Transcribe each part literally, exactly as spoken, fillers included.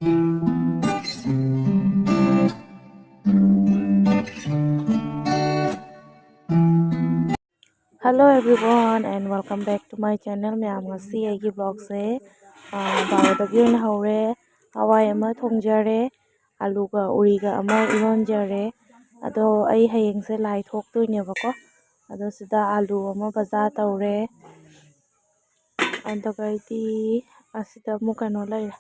Hello everyone and welcome back to my channel. ꯃꯌꯥꯝ, ꯉꯁꯤ ꯑꯩꯒꯤ vlogꯁꯦ ꯕꯥꯔꯣꯗꯒꯤ ꯑꯣꯏꯅ ꯍꯧꯔꯦ꯫ ꯍꯋꯥꯏ ꯑꯃ ꯊꯣꯡꯖꯔꯦ, ꯑꯂꯨꯒ ꯎꯔꯤꯒ ꯑꯃ ꯏꯔꯣꯟꯖꯔꯦ꯫ ꯑꯗꯣ ꯑꯩ ꯍꯌꯦꯡꯁꯦ ꯂꯥꯏ ꯊꯣꯛꯇꯣꯏꯅꯦꯕꯀꯣ꯫ ꯑꯗꯣ ꯁꯤꯗ ꯑꯂꯨ ꯑꯃ ꯕꯖꯥꯔ ꯇꯧꯔꯦ꯫ ꯑꯗꯨꯒ ꯑꯩꯗꯤ ꯑꯁꯤꯗ ꯑꯃꯨꯛ ꯀꯩꯅꯣ ꯂꯩꯔꯦ,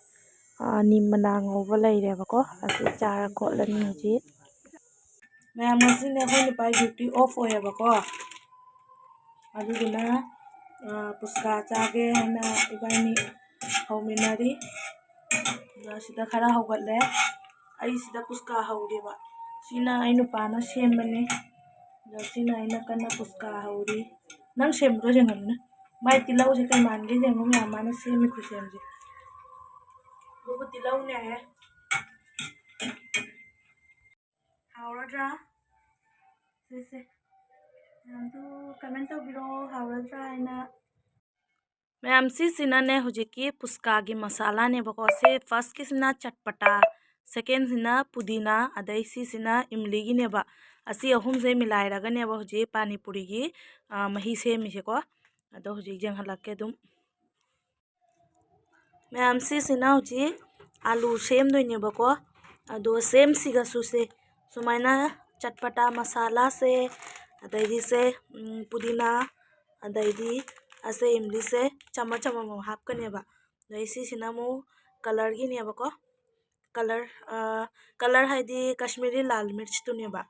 ꯅꯤꯝ ꯃꯅꯥ ꯉꯧꯕ ꯂꯩꯔꯦꯕꯀꯣ꯫ ꯑꯁꯤ ꯆꯥꯔ ꯈꯣꯠꯂꯅꯤ ꯍꯧꯖꯤꯛ꯫ ꯃꯌꯥꯝ, ꯉꯁꯤꯅꯦ ꯑꯩꯈꯣꯏ ꯅꯨꯄꯥꯒꯤ duty off ꯑꯣꯏꯌꯦꯕꯀꯣ꯫ ꯑꯗꯨꯗꯨꯅ ꯄꯨꯁꯀꯥ ꯆꯥꯒꯦ ꯍꯥꯏꯅ ꯏꯕꯥꯅꯤ ꯍꯧꯃꯤꯟꯅꯔꯤ꯫ ꯑꯗꯣ ꯁꯤꯗ ꯈꯔ ꯍꯧꯒꯠꯂꯦ꯫ ꯑꯩ ꯁꯤꯗ ꯄꯨꯁꯀꯥ ꯍꯧꯔꯦꯕ꯫ ꯁꯤꯅ ꯑꯩ ꯅꯨꯄꯥꯅ ꯁꯦꯝꯕꯅꯦ꯫ ꯑꯗꯣ ꯁꯤꯅ ꯑꯩꯅ ꯀꯟꯅ ꯄꯨꯁꯀꯥ ꯍꯧꯔꯤ꯫ ꯅꯪ ꯁꯦꯝꯕꯗꯣ ꯌꯦꯡꯍꯜꯂꯨꯅꯦ꯫ ꯃꯥꯏ ꯇꯤꯜꯍꯧꯁꯦ ꯀꯩ ꯃꯥꯟꯒꯦ ꯌꯦꯡꯉꯨ ꯃꯌꯥꯝ, ꯃꯥꯅ ꯁꯦꯝꯃꯤ ꯈꯨꯠꯁꯦꯝꯁꯦ꯫ ꯑꯗꯨꯕꯨ ꯇꯤꯜꯍꯧꯅꯦ꯫ ꯍꯥꯎꯔꯗ꯭ꯔꯥ? ꯁꯤꯁꯦ꯫ ꯃꯌꯥꯝꯁꯨ comment ꯇꯧꯕꯤꯔꯛꯑꯣ, ꯍꯥꯎꯔꯗ꯭ꯔꯥ ꯍꯥꯏꯅ꯫ ꯃꯌꯥꯝ, ꯁꯤꯁꯤꯅꯅꯦ ꯍꯧꯖꯤꯛꯀꯤ ꯄꯨꯁꯀꯥꯒꯤ ꯃꯁꯥꯂꯥꯅꯦꯕꯀꯣ꯫ ꯁꯤ firstꯀꯤꯁꯤꯅ ꯆꯠꯄꯇꯥ, secondꯁꯤꯅ ꯄꯨꯗꯤꯅꯥ, ꯑꯗꯩ ꯁꯤꯁꯤꯅ ꯏꯝꯂꯤꯒꯤꯅꯦꯕ꯫ ꯑꯁꯤ ꯑꯍꯨꯝꯁꯦ ꯃꯤꯂꯥꯏꯔꯒꯅꯦꯕ ꯍꯧꯖꯤꯛ ꯄꯥꯅꯤꯄꯨꯔꯤꯒꯤ, ꯑ, ꯃꯍꯤ ꯁꯦꯝꯃꯤꯁꯦꯀꯣ꯫ ꯑꯗꯣ ꯍꯧꯖꯤꯛ ꯌꯦꯡꯍꯜꯂꯛꯀꯦ ꯑꯗꯨꯝ꯫ ꯃꯌꯥꯝ, ꯁꯤꯁꯤꯅ ꯍꯧꯖꯤꯛ ꯑꯂꯨ ꯁꯦꯝꯗꯣꯏꯅꯦꯕꯀꯣ꯫ ꯑꯗꯣ ꯁꯦꯝ ꯁꯤꯒꯁꯨ ꯁꯦ ꯁꯨꯃꯥꯏꯅ ꯆꯠꯄꯇꯥ ꯃꯁꯥꯂꯥꯁꯦ, ꯑꯗꯩꯗꯤ ꯁꯦ, ꯎꯝ, ꯄꯨꯗꯤꯅꯥ, ꯑꯗꯩꯗꯤ ꯑꯁꯦ ꯏꯝꯂꯤꯁꯦ ꯆꯥꯃꯁ ꯑꯃꯃꯝ ꯍꯥꯞꯀꯅꯦꯕ꯫ ꯑꯗꯩ ꯁꯤꯁꯤꯅ ꯑꯃꯨꯛ colorꯒꯤꯅꯦꯕꯀꯣ꯫ Color, color ꯍꯥꯏꯗꯤ ꯀꯥꯁꯃꯤꯔꯤ ꯂꯥꯜ ꯃꯤꯔꯆꯇꯨꯅꯦꯕ꯫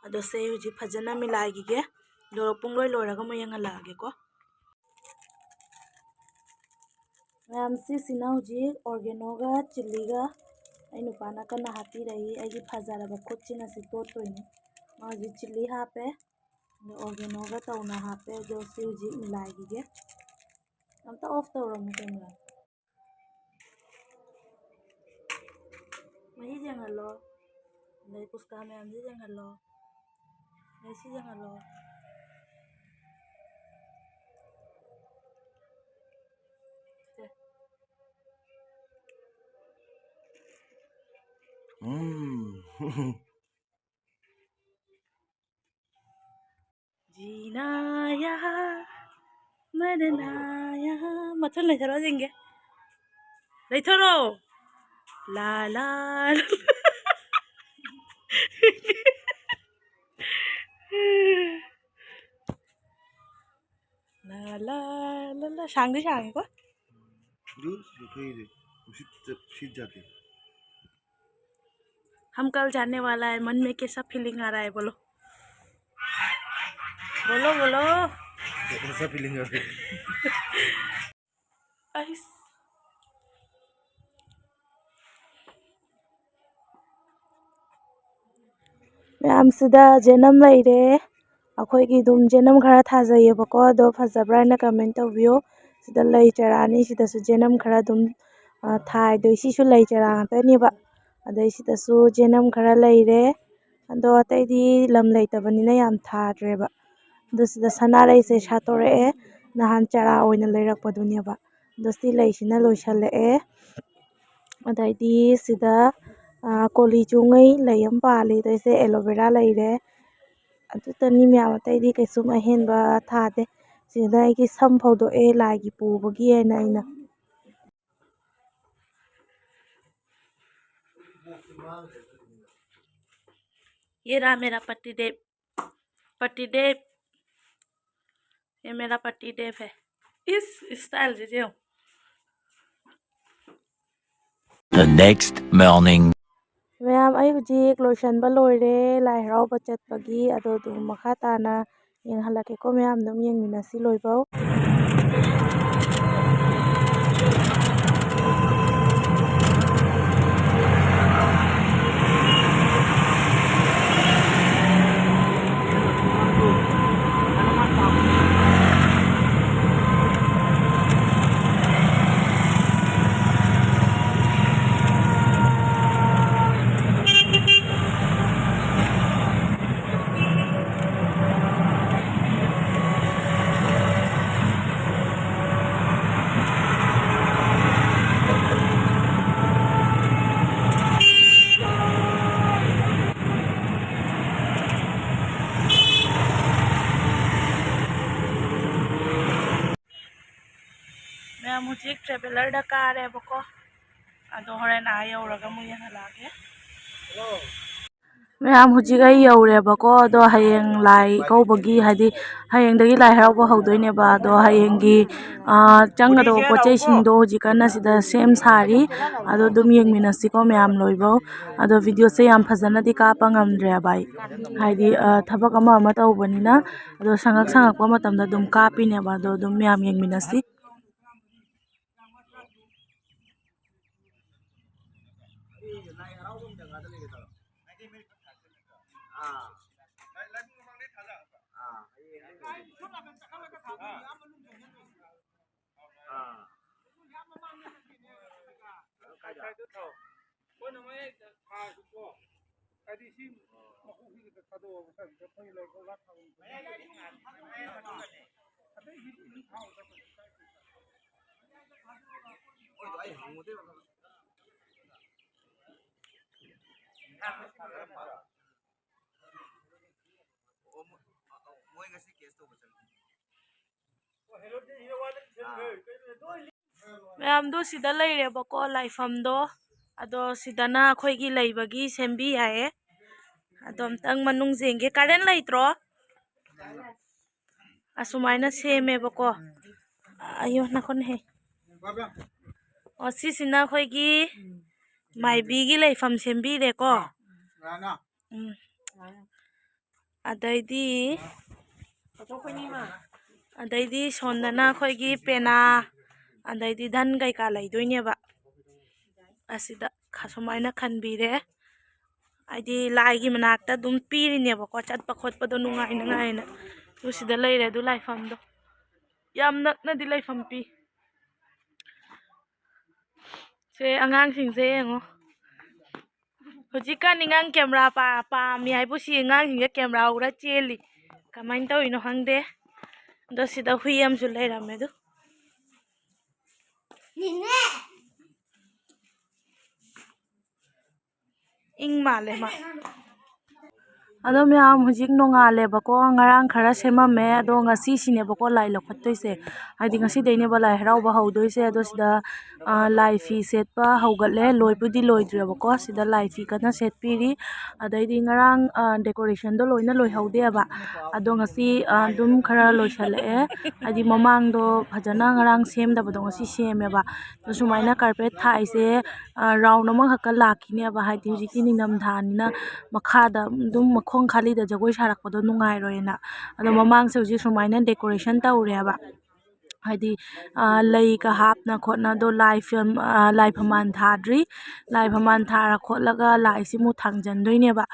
ꯑꯗꯣ ꯁꯦ ꯍꯧꯖꯤꯛ ꯐꯖꯅ ꯃꯤꯂꯥꯏꯈꯤꯒꯦ꯫ ꯑꯗꯣ ꯄꯨꯡꯂꯣꯏ ꯂꯣꯏꯔꯒ ꯑꯃꯨꯛ ꯌꯦꯡꯍꯜꯂꯛꯑꯒꯦꯀꯣ꯫ ꯃꯌꯥꯝ, ꯁꯤꯁꯤꯅ ꯍꯧꯖꯤꯛ ꯑꯣꯔꯒꯦꯅꯣꯒ ꯆꯤꯜꯂꯤꯒ ꯑꯩ ꯅꯨꯄꯥꯅ ꯀꯟꯅ ꯍꯥꯞꯄꯤꯔꯛꯏ꯫ ꯑꯩꯒꯤ ꯐꯖꯔꯕ ꯈꯨꯠꯁꯤꯅ ꯁꯤ ꯇꯣꯠꯇꯣꯏꯅꯤ꯫ ꯃꯥ ꯍꯧꯖꯤꯛ ꯆꯤꯜꯂꯤ ꯍꯥꯞꯄꯦ, ꯑꯗꯣ ꯑꯣꯔꯒꯦꯅꯣꯒ ꯇꯧꯅ ꯍꯥꯞꯄꯦ꯫ ꯑꯗꯣ ꯁꯤ ꯍꯧꯖꯤꯛ ꯃꯤꯂꯥꯏꯈꯤꯒꯦ꯫ ꯑꯝꯇ off ꯇꯧꯔꯝꯃꯨ camera꯫ ꯃꯍꯤ ꯌꯦꯡꯍꯜꯂꯣ꯫ ꯑꯗꯩ ꯄꯨꯁꯀꯥ ꯃꯌꯥꯝꯁꯤ ꯌꯦꯡꯍꯜꯂꯣ꯫ ꯑꯗꯩ ꯁꯤ ꯌꯦꯡꯍꯜꯂꯣ꯫ ꯁꯦ꯫ ꯎꯝ꯫ ꯖꯤꯅꯥ ꯌꯥ, ꯃꯗꯅꯥ ꯌꯥ꯫ ꯃꯊꯨꯟ ꯂꯩꯊꯔꯣ ꯌꯦꯡꯒꯦ꯫ ꯂꯩꯊꯔꯣ꯫ ꯂꯥ ꯂꯥ꯫ ꯂꯥ ꯂꯥ ꯂꯥ ꯂꯥ꯫ ꯁꯥꯡꯗꯤ ꯁꯥꯡꯉꯤꯀꯣ꯫ ꯑꯗꯨ ꯂꯧꯊꯣꯛꯏꯁꯦ ꯅꯨꯡꯁꯤꯠ ꯆꯠ-, ꯅꯨꯡꯁꯤꯠ ꯖꯥꯠꯇꯤ꯫ हम कल जाने वाला है, मन में कैसा फीलिंग आ रहा है बोलो। बोलो, बोलो। कैसा फीलिंग आ रहा है? ꯑꯩꯁ꯫ ꯃꯌꯥꯝꯁꯤꯗ ꯖꯦꯅꯝ ꯂꯩꯔꯦ꯫ ꯑꯩꯈꯣꯏꯒꯤ ꯑꯗꯨꯝ ꯖꯦꯅꯝ ꯈꯔ ꯊꯥꯖꯩꯌꯦꯕꯀꯣ, ꯑꯗꯣ ꯐꯖꯕ꯭ꯔꯥ ꯍꯥꯏꯅ comment ꯇꯧꯕꯤꯌꯣ꯫ ꯁꯤꯗ ꯂꯩ ꯆꯔꯥ ꯑꯅꯤ, ꯁꯤꯗꯁꯨ ꯖꯦꯅꯝ ꯈꯔ ꯑꯗꯨꯝ, ꯑ, ꯊꯥꯏ꯫ ꯑꯗꯩ ꯁꯤꯁꯨ ꯂꯩ ꯆꯔꯥ ꯉꯥꯛꯇꯅꯦꯕ꯫ ꯑꯗꯩ ꯁꯤꯗꯁꯨ ꯖꯦꯅꯝ ꯈꯔ ꯂꯩꯔꯦ꯫ ꯑꯗꯣ ꯑꯇꯩꯗꯤ ꯂꯝ ꯂꯩꯇꯕꯅꯤꯅ ꯌꯥꯝ ꯊꯥꯗ꯭ꯔꯦꯕ꯫ ꯑꯗꯣ ꯁꯤꯗ ꯁꯅꯥꯔꯩꯁꯦ ꯁꯥꯠꯇꯣꯔꯛꯑꯦ꯫ ꯅꯍꯥꯟ ꯆꯔꯥ ꯑꯣꯏꯅ ꯂꯩꯔꯛꯄꯗꯨꯅꯦꯕ꯫ ꯑꯗꯣ ꯁꯤ ꯂꯩꯁꯤꯅ ꯂꯣꯏꯁꯜꯂꯛꯑꯦ꯫ ꯑꯗꯩꯗꯤ ꯁꯤꯗ, ꯑ, ꯀꯣꯂꯤ ꯆꯨꯉꯩ ꯂꯩ ꯑꯃ ꯄꯥꯜꯂꯤ꯫ ꯑꯗꯩꯁꯦ ꯑꯦꯂꯣꯕꯦꯔꯥ ꯂꯩꯔꯦ꯫ ꯑꯗꯨꯇꯅꯤ ꯃꯌꯥꯝ, ꯑꯇꯩꯗꯤ ꯀꯩꯁꯨꯝ ꯑꯍꯦꯟꯕ ꯊꯥꯗꯦ꯫ ꯁꯤꯗ ꯑꯩꯒꯤ ꯁꯝ ꯐꯧꯗꯣꯛꯑꯦ ꯂꯥꯏꯒꯤ ꯄꯨꯕꯒꯤ ꯍꯥꯏꯅ ꯑꯩꯅ꯫ ये रहा मेरा पति देव, पति देव, ये मेरा पति देव है। इस स्टाइल से जो। The next morning. ꯃꯌꯥꯝ, ꯑꯩ ꯍꯧꯖꯤꯛ ꯂꯣꯏꯁꯟꯕ ꯂꯣꯏꯔꯦ ꯂꯥꯏ ꯍꯔꯥꯎꯕ ꯆꯠꯄꯒꯤ꯫ ꯑꯗꯣ ꯑꯗꯨꯝ ꯃꯈꯥ ꯇꯥꯅ ꯌꯦꯡꯍꯜꯂꯛꯀꯦꯀꯣ ꯃꯌꯥꯝ, ꯑꯗꯨꯝ ꯌꯦꯡꯃꯤꯟꯅꯁꯤ ꯂꯣꯏꯕꯧ꯫ ꯍꯧꯖꯤꯛ ꯇ꯭ꯔꯦꯚꯦꯂꯔꯗ ꯀꯥꯔꯦꯕꯀꯣ꯫ ꯑꯗꯣ ꯍꯣꯔꯦꯟ ꯑꯥ ꯌꯧꯔꯒ ꯑꯃꯨꯛ ꯌꯦꯡꯍꯜꯂꯛꯑꯒꯦ꯫ ꯃꯌꯥꯝ, ꯍꯧꯖꯤꯛ ꯑꯩ ꯌꯧꯔꯦꯕꯀꯣ꯫ ꯑꯗꯣ ꯍꯌꯦꯡ ꯂꯥꯏ ꯏꯀꯧꯕꯒꯤ, ꯍꯥꯏꯗꯤ ꯍꯌꯦꯡꯗꯒꯤ ꯂꯥꯏ ꯍꯔꯥꯎꯕ ꯍꯧꯗꯣꯏꯅꯦꯕ꯫ ꯑꯗꯣ ꯍꯌꯦꯡꯒꯤ, ꯑꯥ, ꯆꯪꯒꯗꯧꯕ ꯄꯣꯠ ꯆꯩꯁꯤꯡꯗꯣ ꯍꯧꯖꯤꯛ ꯀꯟꯅ ꯁꯤꯗ ꯁꯦꯝ ꯁꯥꯔꯤ꯫ ꯑꯗꯣ ꯑꯗꯨꯝ ꯌꯦꯡꯃꯤꯟꯅꯁꯤꯀꯣ ꯃꯌꯥꯝ ꯂꯣꯏꯕꯧ꯫ ꯑꯗꯣ ꯚꯤꯗꯤꯑꯣꯁꯦ ꯌꯥꯝ ꯐꯖꯅꯗꯤ ꯀꯥꯞꯄ ꯉꯝꯗ꯭ꯔꯦꯕ ꯑꯩ, ꯍꯥꯏꯗꯤ, ꯑꯥ, ꯊꯕꯛ ꯑꯃ ꯑꯃ ꯇꯧꯕꯅꯤꯅ꯫ ꯑꯗꯣ ꯁꯪꯉꯛ ꯁꯪꯉꯛꯄ ꯃꯇꯝꯗ ꯑꯗꯨꯝ ꯀꯥꯞꯄꯤꯅꯦꯕ꯫ ꯑꯗꯣ ꯑꯗꯨꯝ ꯃꯌꯥꯝ ꯌꯦꯡꯃꯤꯟꯅꯁꯤ꯫ ꯃꯌꯥꯝꯗꯣ ꯁꯤꯗ ꯂꯩꯔꯦꯕꯀꯣ, ꯂꯥꯏꯐꯝꯗꯣ꯫ ꯑꯗꯣ ꯁꯤꯗꯅ ꯑꯩꯈꯣꯏꯒꯤ ꯂꯩꯕꯒꯤ ꯁꯦꯝꯕꯤ ꯍꯥꯏꯌꯦ꯫ ꯑꯗꯣ ꯑꯝꯇꯪ ꯃꯅꯨꯡ ꯌꯦꯡꯒꯦ꯫ ꯀꯔꯦꯟ ꯂꯩꯇ꯭ꯔꯣ? ꯑꯁꯨꯃꯥꯏꯅ ꯁꯦꯝꯃꯦꯕꯀꯣ꯫ ꯑꯌꯣ, ꯅꯈꯣꯟ ꯍꯦ꯫ ꯑꯣ, ꯁꯤꯁꯤꯅ ꯑꯩꯈꯣꯏꯒꯤ ꯃꯥꯏꯕꯤꯒꯤ ꯂꯩꯐꯝ ꯁꯦꯝꯕꯤꯔꯦꯀꯣ꯫ ꯎꯝ꯫ ꯑꯗꯩꯗꯤ, ꯑꯗꯩꯗꯤ ꯁꯣꯝꯗꯅ ꯑꯩꯈꯣꯏꯒꯤ ꯄꯦꯅꯥ, ꯑꯗꯩꯗꯤ ꯙꯟ ꯀꯩꯀꯥ ꯂꯩꯗꯣꯏꯅꯦꯕ꯫ ꯑꯁꯤꯗ ꯈ-, ꯁꯨꯃꯥꯏꯅ ꯈꯟꯕꯤꯔꯦ꯫ ꯍꯥꯏꯗꯤ ꯂꯥꯏꯒꯤ ꯃꯅꯥꯛꯇ ꯑꯗꯨꯝ ꯄꯤꯔꯤꯅꯦꯕꯀꯣ, ꯆꯠꯄ ꯈꯣꯠꯄꯗꯣ ꯅꯨꯡꯉꯥꯏꯅꯉꯥꯏꯅ꯫ ꯑꯗꯨ ꯁꯤꯗ ꯂꯩꯔꯦ ꯑꯗꯨ ꯂꯥꯏꯐꯝꯗꯣ꯫ ꯌꯥꯝ ꯅꯛꯅꯗꯤ ꯂꯩꯐꯝ ꯄꯤ꯫ ꯁꯦ, ꯑꯉꯥꯡꯁꯤꯡꯁꯦ ꯌꯦꯡꯉꯣ꯫ ꯍꯧꯖꯤꯛꯀꯥꯟ ꯑꯉꯥꯡ ꯀꯦꯃꯦꯔꯥ ꯄꯥ-, ꯄꯥꯝꯃꯤ ꯍꯥꯏꯕꯨ ꯁꯤ ꯑꯉꯥꯡꯁꯤꯡꯁꯦ ꯀꯦꯃꯦꯔꯥ ꯎꯔ ꯆꯦꯜꯂꯤ꯫ ꯀꯃꯥꯏꯅ ꯇꯧꯔꯤꯅꯣ ꯈꯪꯗꯦ꯫ ꯑꯗꯣ ꯁꯤꯗ ꯍꯨꯏ ꯑꯃꯁꯨ ꯂꯩꯔꯝꯃꯦ ꯑꯗꯨ꯫ ꯏꯪ ꯃꯥꯜꯂꯦ ꯃꯥ꯫ ꯑꯗꯣ ꯃꯌꯥꯝ, ꯍꯧꯖꯤꯛ ꯅꯣꯡꯉꯥꯜꯂꯦꯕꯀꯣ꯫ ꯉꯔꯥꯡ ꯈꯔ ꯁꯦꯝꯃꯝꯃꯦ, ꯑꯗꯣ ꯉꯁꯤ ꯁꯤꯅꯦꯕꯀꯣ ꯂꯥꯏ ꯂꯧꯈꯠꯇꯣꯏꯁꯦ꯫ ꯍꯥꯏꯗꯤ ꯉꯁꯤꯗꯩꯅꯦꯕ ꯂꯥꯏ ꯍꯔꯥꯎꯕ ꯍꯧꯗꯣꯏꯁꯦ꯫ ꯑꯗꯣ ꯁꯤꯗ, ꯑ, ꯂꯥꯏ ꯐꯤ ꯁꯦꯠꯄ ꯍꯧꯒꯠꯂꯦ, ꯂꯣꯏꯕꯨꯗꯤ ꯂꯣꯏꯗ꯭ꯔꯦꯕꯀꯣ꯫ ꯁꯤꯗ ꯂꯥꯏ ꯐꯤ ꯀꯟꯅ ꯁꯦꯠꯄꯤꯔꯤ꯫ ꯑꯗꯩꯗꯤ ꯉꯔꯥꯡ, ꯑ, decorationꯗꯣ ꯂꯣꯏꯅ ꯂꯣꯏꯍꯧꯗꯦꯕ, ꯑꯗꯣ ꯉꯁꯤ, ꯑ, ꯑꯗꯨꯝ ꯈꯔ ꯂꯣꯏꯁꯜꯂꯛꯑꯦ꯫ ꯍꯥꯏꯗꯤ ꯃꯃꯥꯡꯗꯣ ꯐꯖꯅ ꯉꯔꯥꯡ ꯁꯦꯝꯗꯕꯗꯣ ꯉꯁꯤ ꯁꯦꯝꯃꯦꯕ꯫ ꯑꯗꯣ ꯁꯨꯃꯥꯏꯅ carpet ꯊꯥꯏꯁꯦ, ꯑ, round ꯑꯃꯈꯛꯀ ꯂꯥꯛꯈꯤꯅꯦꯕ꯫ ꯍꯥꯏꯗꯤ ꯍꯧꯖꯤꯛꯇꯤ ꯅꯤꯡꯊꯝꯊꯥꯅꯤꯅ ꯃꯈꯥꯗ ꯑꯗꯨꯝ ꯃꯈꯣꯡ ꯈꯥꯂꯤꯗ ꯖꯒꯣꯏ ꯁꯥꯔꯛꯄꯗꯣ ꯅꯨꯡꯉꯥꯏꯔꯣꯏꯅ꯫ ꯑꯗꯣ ꯃꯃꯥꯡꯁꯦ ꯍꯧꯖꯤꯛ ꯁꯨꯃꯥꯏꯅ decoration ꯇꯧꯔꯦꯕ꯫ ꯍꯥꯏꯗꯤ, ꯑ, ꯂꯩꯒ ꯍꯥꯞꯅ ꯈꯣꯠꯅ, ꯑꯗꯣ ꯂꯥꯏ ꯐꯝ-, ꯑ, ꯂꯥꯏ ꯐꯝꯕꯥꯜ ꯊꯥꯗ꯭ꯔꯤ꯫ ꯂꯥꯏ ꯐꯝꯕꯥꯜ ꯊꯥꯔ ꯈꯣꯠꯂꯒ ꯂꯥꯏꯁꯤ ꯑꯃꯨꯛ ꯊꯥꯡꯖꯟꯗꯣꯏꯅꯦꯕ꯫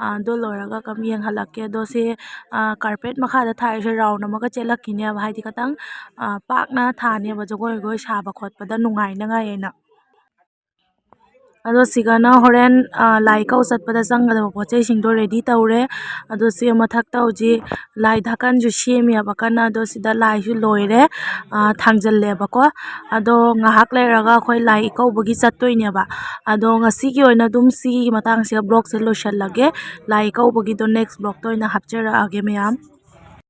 ꯑ, ꯑꯗꯣ ꯂꯣꯏꯔꯒ ꯀꯝ ꯌꯦꯡꯍꯜꯂꯛꯀꯦ꯫ ꯑꯗꯣ ꯁꯤ, ꯑ, carpet ꯃꯈꯥꯗ ꯊꯥꯔꯤꯁꯦ round ꯑꯃꯒ ꯆꯦꯜꯂꯛꯈꯤꯅꯦꯕ꯫ ꯍꯥꯏꯗꯤ ꯈꯤꯇꯪ, ꯑ, ꯄꯥꯛꯅ ꯊꯥꯅꯦꯕ, ꯖꯒꯣꯏ ꯋꯥꯒꯣꯏ ꯁꯥꯕ ꯈꯣꯠꯄꯗ ꯅꯨꯡꯉꯥꯏꯅꯉꯥꯏ ꯍꯥꯏꯅ꯫ ꯑꯗꯣ ꯁꯤꯒꯅ ꯍꯣꯔꯦꯟ, ꯑ, ꯂꯥꯏ ꯏꯀꯧ ꯆꯠꯄꯗ ꯆꯪꯒꯗꯕ ꯄꯣꯠ ꯆꯩꯁꯤꯡꯗꯣ ready ꯇꯧꯔꯦ꯫ ꯑꯗꯣ ꯁꯤ ꯃꯊꯛꯇ ꯍꯧꯖꯤꯛ ꯂꯥꯏ ꯙꯥꯀꯟꯁꯨ ꯁꯦꯝꯃꯤꯑꯕ ꯀꯟꯅ꯫ ꯑꯗꯣ ꯁꯤꯗ ꯂꯥꯏꯁꯨ ꯂꯣꯏꯔꯦ, ꯑ, ꯊꯥꯡꯖꯜꯂꯦꯕꯀꯣ꯫ ꯑꯗꯣ ꯉꯥꯏꯍꯥꯛ ꯂꯩꯔꯒ ꯑꯩꯈꯣꯏ ꯂꯥꯏ ꯏꯀꯧꯕꯒꯤ ꯆꯠꯇꯣꯏꯅꯦꯕ꯫ ꯑꯗꯣ ꯉꯁꯤꯒꯤ ꯑꯣꯏꯅ ꯑꯗꯨꯝ ꯁꯤꯒꯤ ꯃꯇꯥꯡꯁꯤꯗ vlogꯁꯦ ꯂꯣꯏꯁꯤꯜꯂꯒꯦ꯫ ꯂꯥꯏ ꯏꯀꯧꯕꯒꯤꯗꯣ next vlogꯇ ꯑꯣꯏꯅ ꯍꯥꯞꯆꯔꯛꯑꯒꯦ ꯃꯌꯥꯝ꯫